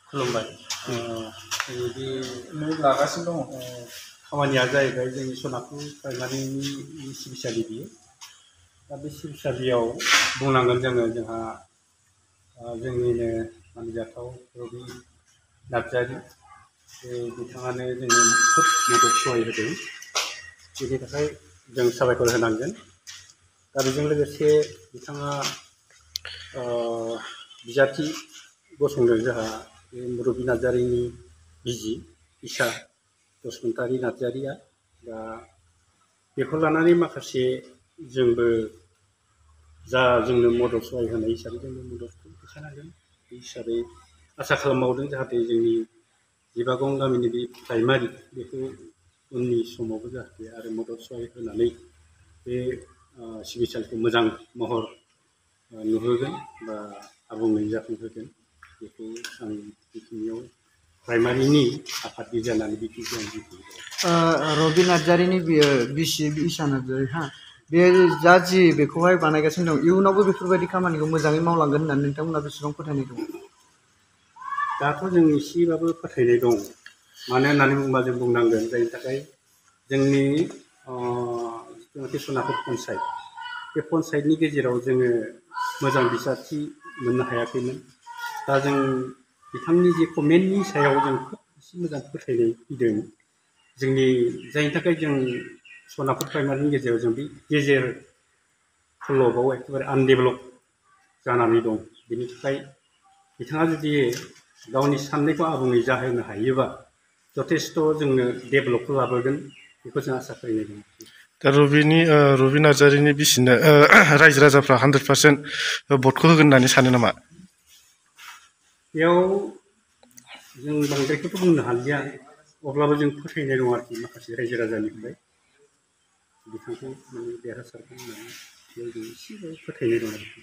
खुलुमबाय बिदिनो लागासिनो दङ खामानिया जाहैबाय जोंनि सनापुर प्राइमारिनि सिबिसालि बियो दा बे सिबिसालियाव बुंनांगोन जोंहा जोंनिनो मानिजाथाव रबि नार्जारि बिथाङानो जोंनो खोब मदद सहाय होदों बेनि थाखाय जों साबायखर होनांगोन दा बेजों लोगोसे बिथाङा बिजाथि गसंदों जोंहा रबि नार्जारिनि बिजि इसा बसुमतारी नार्जारिया दा बेखौ लानानै माखासे जोंबो जा जोंनो मदद सहाय होनाय हिसाबै जोंनो मददखौ होखानांगोन बे हिसाबै आसा खालामबावदों जाहाथे जोंनि जिबागं गामिनि बे प्राइमारि बेखौ उननि समावबो जाहाथे आरो मदद सहाय होनानै बे सिबिसालिखौ मोजां महर नुहोगोन बा आबुङै जाफुंहोगोन बेखौ आं बेखिनियाव प्राइमारिनि आफादगिरि जानानै बेखिनिखौ आं बुंदों। रबि नार्जारिनि बिसि इसा नार्जारि बे जा जि बेखौहाय बानायगासिनो दं इयुनावबो बेफोरबायदि खामानिखौ मोजाङै मावलांगोन होननानै नोंथांमोनहा बेसेबां फोथायनाय दं? दाथ' जों एसेबाबो फोथायनाय दं मानो होननानै बुङोबा जों बुंनांगोन जायनि थाखाय जोंनि जिथुनाखि सनापुर पन्सायत बे पन्सायतनि गेजेराव जोङो मोजां बिसारथि मोननो हायाखैमोन दा जों बिथांनि जे कमेन्टनि सायाव जों खोब एसे मोजां फोथायनाय फैदों जोंनि जायनि थाखाय जों सनापुर प्राइमारिनि गेजेराव जों बे गेजेर खलबाव एखेबारे आनडेभेलप जानानै दं बेनि थाखाय बिथाङा जुदि गावनि साननायखौ आबुङै जाहोनो हायोबा जथेस्थ' जोंनो डेभेलपखौ लाबोगोन बेखौ जों आसा खालामनाय दं। दा रबि नार्जारिनि बिसिनो रायजो राजाफ्रा 100% भटखौ होगोन होननानै सानो नामा? बेयाव जों बांद्रायखौथ' बुंनो हालिया अब्लाबो जों फोथायनाय दं आरोखि माखासे रायजो राजानिफ्राय बिथांखौ माने देरहासारगोन होननानै बेयाव जों एसेबाबो फोथायनाय दं आरोखि।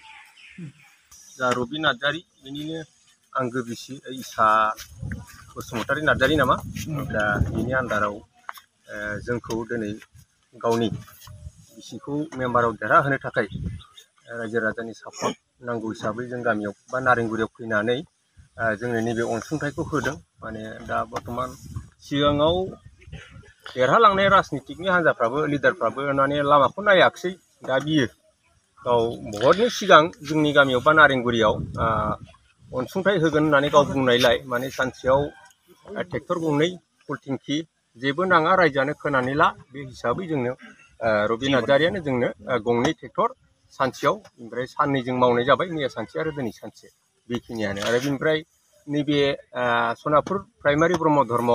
जा रबि नार्जारि बेनिनो आंगो बिसि इसा बसुमतारी नार्जारि नामा दा बेनि आन्दाराव जोंखौ दिनै गावनि बिसिखौ मेम्बाराव देरहाहोनो थाखाय रायजो राजानि सापर्ट नांगौ हिसाबै जों गामियाव बा नारेंगुरियाव फैनानै जोंनो नैबे अनसुंथाइखौ होदों माने दा बर्थमान सिगाङाव देरहालांनाय राजनितिकनि हान्जाफ्राबो लिडारफ्राबो माने लामाखौ नायाखिसै दा बियो गाव भटनि सिगां जोंनि गामियाव बा नारेंगुरियाव अनसुंथाइ होगोन होननानै गाव बुंनायलाय माने सानसेयाव ट्रेक्टर गंनै फुल टेंकि जेबो नाङा रायजोआनो खोनानै ला बे हिसाबै जोंनो रबि नार्जारियानो जोंनो गंनै ट्रेक्टर सानसेयाव ओमफ्राय साननैजों मावनाय जाबाय मैया सानसे आरो दिनै सानसे बेखिनियानो आरो बेनिफ्राय नैबे सनापुर प्राइमारि ब्रह्म धर्म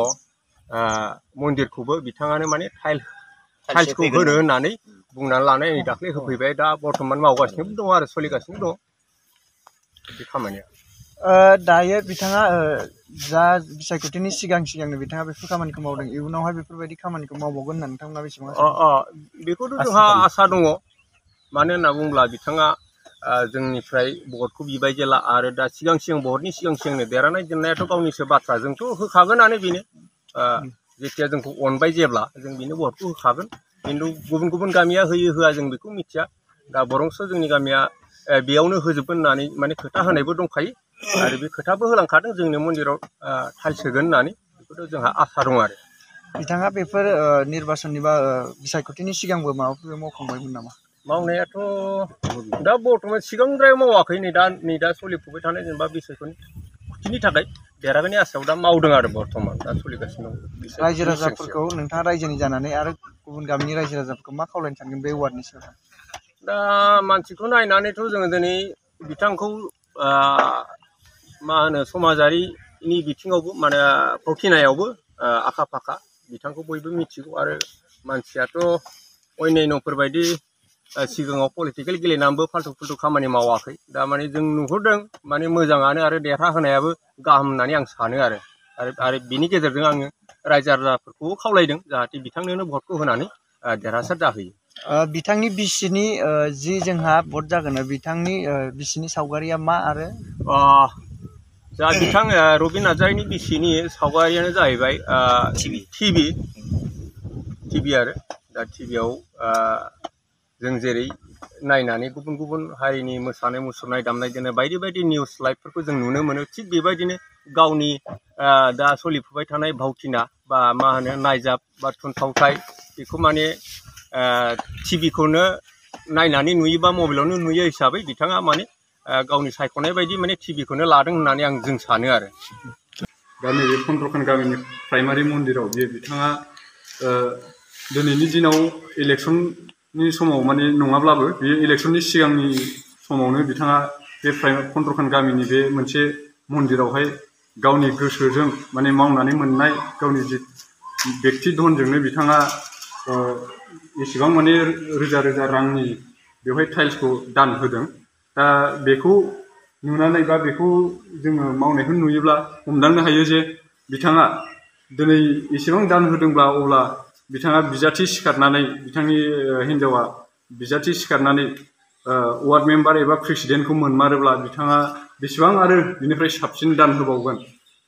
मन्दिरखौबो बिथाङानो माने टाइल्सखौ होनो होननानै बुंनानै लानाय नै दाख्लै होफैबाय दा बर्थमान मावगासिनो दं आरो सोलिगासिनो दं बे खामानिया। दायो बिथाङा जा बिसायख'थिनि सिगांनो बिथाङा बेफोर खामानिखौ मावदों इयुनावहाय बेफोरबायदि खामानिखौ मावबावगोन होननानै नोंथांमोना बेसेबां बेखौथ' जोंहा आसा दङ मानो होनना बुङोब्ला बिथाङा जोंनिफ्राय भटखौ बिबाय जेला आरो दा सिगां भटनि सिगांनो देरहानाय जेननायाथ' गावनिसो बाथ्रा जोंथ' होखागोनानो बेनो जेथिया जोंखौ अनबाय जेब्ला जों बेनो भटखौ होखागोन खिन्थु गुबुन गामिया होयो होआ जों बेखौ मिथिया दा बरंस' जोंनि गामिया बेयावनो होजोबगोन होननानै माने खोथा होनायबो दंखायो आरो बे खोथाबो होलांखादों जोंनो मन्दिराव टाइल्स होगोन होननानै बेखौथ' जोंहा आसा दं आरो। बिथाङा बेफोर निर्बासननि बा बिसायख'थिनि सिगांबो माबाफोर मावखांबायमोन नामा? मावनायाथ' दा बर्थमान सिगांद्राय मावाखै नै दा सोलिफुबाय थानाय जेनेबा बिसायख'थिनि थाखाय देरहागोननि आसायाव दा मावदों आरो बर्थमान दा सोलिगासिनो दं। रायजो राजाफोरखौ नोंथाङा रायजोनि जानानै आरो गुबुन गामिनि रायजो राजाफोरखौ मा खावलायनो सानगोन बे वार्डनि सायाव? दा मानसिखौ नायनानैथ' जोङो दिनै बिथांखौ मा होनो समाजारिनि बिथिङावबो माने फावथिनायावबो आखा फाखा बिथांखौ बयबो मिथिगौ आरो मानसियाथ' अन्यान्यफोरबायदि सिगाङाव पलिटिकेल गेलेनानैबो फाल्थु खामानि मावाखै दा माने जों नुहुरदों माने मोजाङानो आरो देरहाहोनायाबो गाहाम होननानै आं सानो आरो बिनि गेजेरजों आङो रायजो राजाफोरखौबो खावलायदों जाहाथे बिथांनोनो भटखौ होनानै देरहासार जाहोयो। बिथांनि बिसिनि जि जोंहा भट जागोन बिथांनि बिसिनि सावगारिया मा आरो जा बिथां रबि नार्जारिनि बिसिनि सावगारियानो जाहैबाय टिभि आरो दा टिभियाव जों जेरै नायनानै गुबुन गुबुन हारिनि मोसानाय मुसुरनाय दामनाय देनाय बायदि बायदि निउस लाइभफोरखौ जों नुनो मोनो थिग बेबायदिनो गावनि दा सोलिफुबाय थानाय भावथिना बा मा होनो नायजाब बा थुनफावथाय बेखौ माने टिभिखौनो नायनानै नुयोबा मबाइलावनो नुयो हिसाबै बिथाङा माने गावनि सायख'नाय बायदि माने टिभिखौनो लादों होननानै जों सानो आरो। दा नैबे फन्द्रखान गामिनि प्राइमारि मन्दिराव बे बिथाङा दिनैनि दिनाव इलेक्सननि समाव माने नङाब्लाबो बे इलेक्सननि सिगांनि समावनो बिथाङा बे फन्द्रखान गामिनि बे मोनसे मन्दिरावहाय गावनि गोसोजों माने मावनानै मोननाय गावनि जि बेक्ति धनजोंनो बिथाङा एसेबां माने रोजा रोजा रांनि बेवहाय टाइल्सखौ दान होदों। दा बेखौ नुनानै बा बेखौ जोङो मावनायखौ नुयोब्ला हमदांनो हायो जे बिथाङा दिनै एसेबां दान होदोंब्ला अब्ला बिथाङा बिजाथि सिखारनानै बिथांनि हिन्जावा बिजाथि सिखारनानै वार्ड मेम्बार एबा प्रेसिडेन्टखौ मोनमारोब्ला बिथाङा बेसेबां आरो बिनिफ्राय साबसिन दान होबावगोन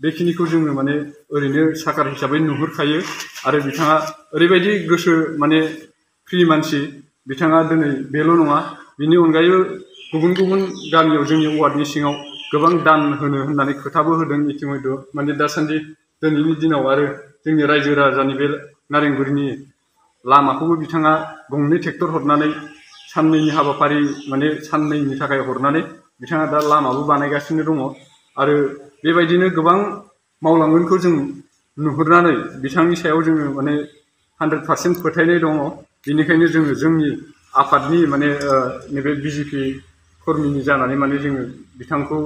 बेखिनिखौ जोङो माने ओरैनो साकार हिसाबै नुहुरखायो। आरो बिथाङा ओरैबायदि गोसो माने फ्रि मानसि बिथाङा दिनै बेल' नङा बिनि अनगायै गुबुन गुबुन गामियाव जोंनि वार्डनि सिङाव गोबां दान होनो होननानै खोथाबो होदों इतिमध्य माने दासान्दि दिनैनि दिनाव आरो जोंनि रायजो राजानि बे नारेंगुरिनि लामाखौबो बिथाङा गंनै ट्रेक्टर हरनानै साननैनि हाबाफारि माने साननैनि थाखाय हरनानै बिथाङा दा लामाबो बानायगासिनो दङ। आरो बेबायदिनो गोबां मावलांगोनखौ जों नुहुरनानै बिथांनि सायाव जोङो माने 100% फोथायनाय दङ। बेनिखायनो जोङो जोंनि आफादनि माने नैबे बिजेपि कर्मिनि जानानै माने जोङो बिथांखौ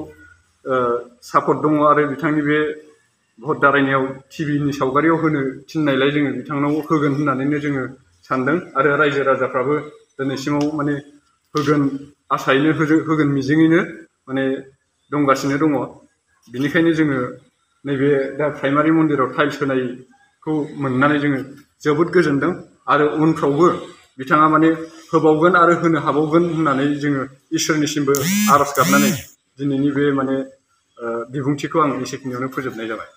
सापर्ट दङ आरो बिथांनि बे भट दारायनायाव टिभिनि सावगारियाव होनो थिननायलाय जोङो बिथांनाव होगोन होननानैनो जोङो सानदों। आरो रायजो राजाफ्राबो दिनैसिमाव माने होगोन आसायैनो होगोन मिजिङैनो माने दंगासिनो दङ। बिनिखायनो जोङो नैबे दा प्राइमारि मन्दिराव टाइल्स होनायखौ मोननानै जोङो जोबोद गोजोनदों। आरो उनफ्रावबो बिथाङा माने होबावगोन आरो होनो हाबावगोन होननानै जोङो इसोरनिसिमबो आर'ज गाबनानै दिनैनि बे माने बिबुंथिखौ आं एसेखिनियावनो फोजोबनाय जाबाय।